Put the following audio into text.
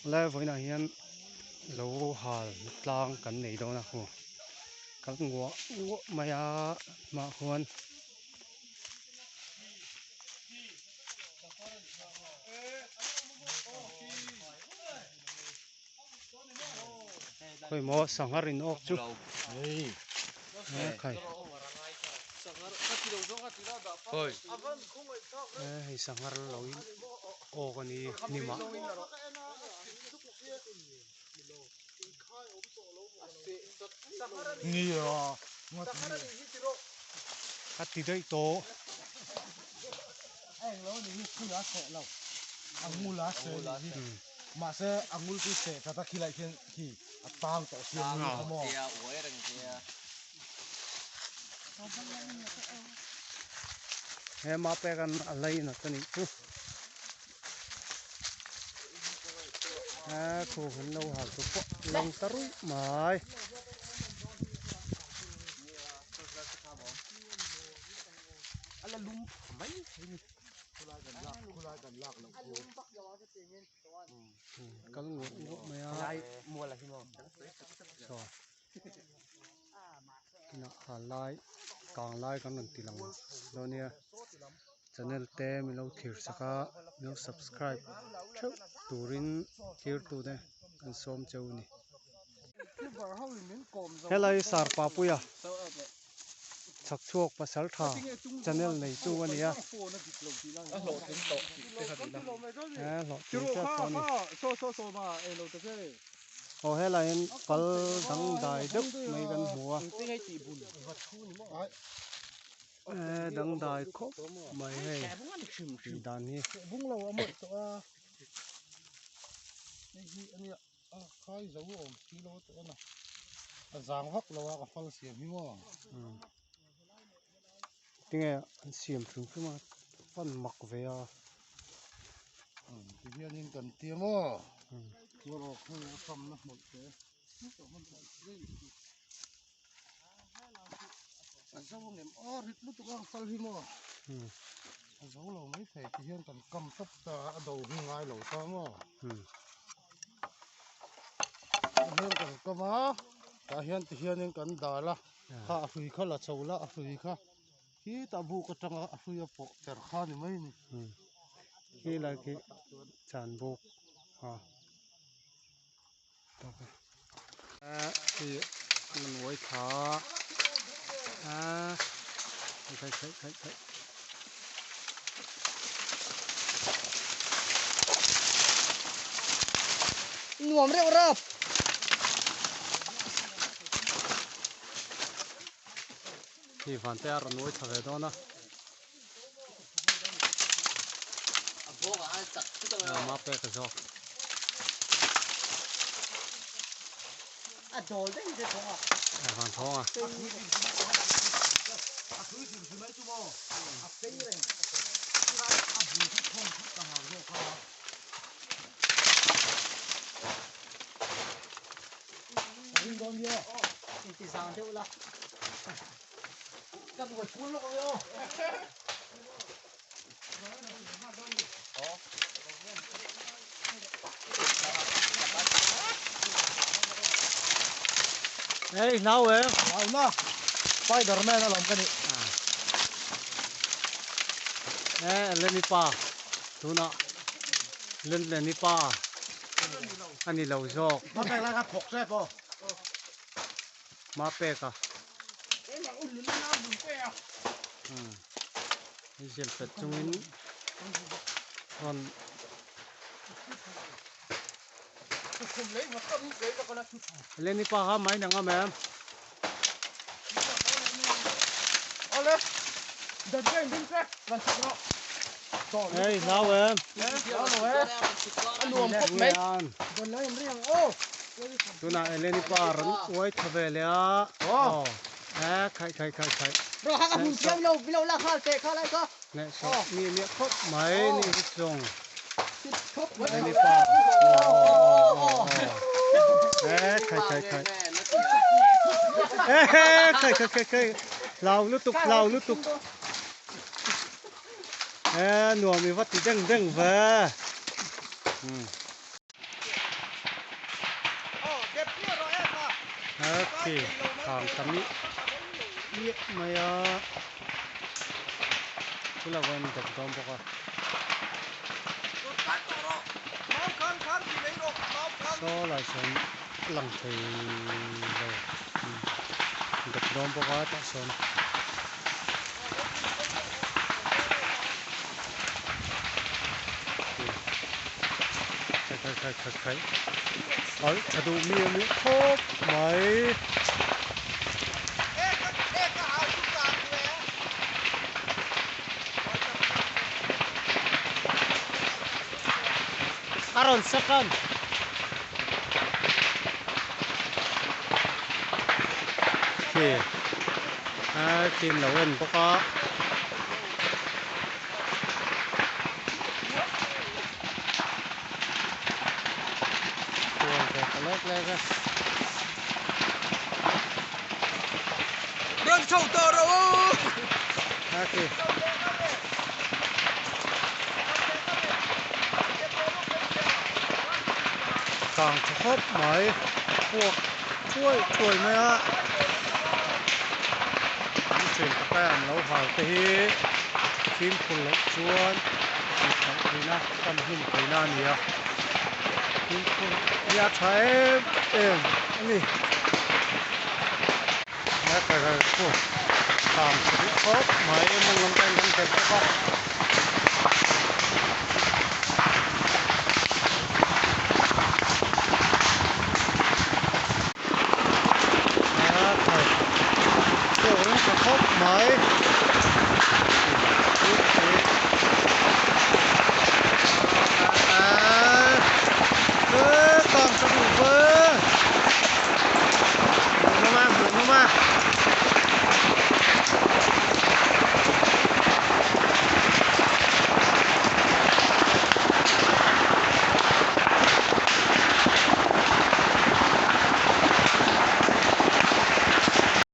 Helai vawiinah hian lo hal tlang kan nei dawn a hmu kal nguah nguah mai a hmaah khuan khawi maw sangha rin awk chu khai hei sangha lo in awk a ni hnim ah. A ti daih tawh. He mapek an a lain a ka nih chu. A thu han lo hal chu pawh lang ta ruih mai. Kal nguah nguah mai a. Saw kinah hal lai kang lai kan rawn ti lang dawn nia. Channel te min lo thlir sak a min lo subscribe theuh turin thirtute kan sawm cheu a ni. Helai Sarpapuia chhak chhuak pasal tha channel nei tu a ni a. He hlawhtling tep pawh a ni. Aw helai hian fal dangdai deuh mai kan hmu a. E dangdai khawp mai hei tih dan hi. Tinge an siam hrim hrim a fan mak ve a. A zo ngem aw rit lutuk a fal hi maw a zo lo mai thei ti hian kan kam tawp ta a do hi ngai lo ta maw ti hian kan kam a tah hian ti hianin kan dal a kha a hrui kha la chho la a hrui kha khitah buk atanga a hrui a pawh ber kha ni mai a ni. Khi lai khi chan buk a. Khi an uai thla a khai khai khai khai Nuam reuh rap. Khi van te a rawn uai thla ve dawn a. Ma pek a zawk. A dawl daih te thawng a. A van thawng a. Inti zang deuh la. Hey nau em. Nau na. Spiderman a lawm ka ni. Eh Lenny pa tunah Len Lenny pa a ni lo zawk. Ma pek lai kha thawk hrep aw. Ma pek a. Zel pet chungin rawn Lenny pa kha mai nang a mem. Hey nau em. Tunah Eleni pa rawn uai tha ve leh a. Aw. Eh khai khai khai khai. Ro ha ka hmun thiam lo bilo la khal te kha lai ka. Ne so mi mi khop mai ni hi chung. Eleni pa. Eh khai khai khai. Eh khai khai khai khai. Lau lutuk lau lutuk. Eh nuam i va ti deng deng ve. Khi kang ta miah miah mai a chulai pawh an dep dawn bawk a. Saw lai sawn lang thei lo dep dawn bawk a tah sawn. Khai khai khai khai khai alh tha duh mi a nih khawp mai. A rawn second. Khi a team lo en bawk a. Kual ve ta lek lek a. Run chho tawh rawh u. A khi. Kang tha khawp mai puak thuai thuai mai a. An chen tak a an lo hal te hi fimkhur loh chuan tih theihna kan hlum theihna a ni a. Fimkhur hi a tha em em a ni. Kang tha duh khawp mai mawng lam te an dang tel bawk a.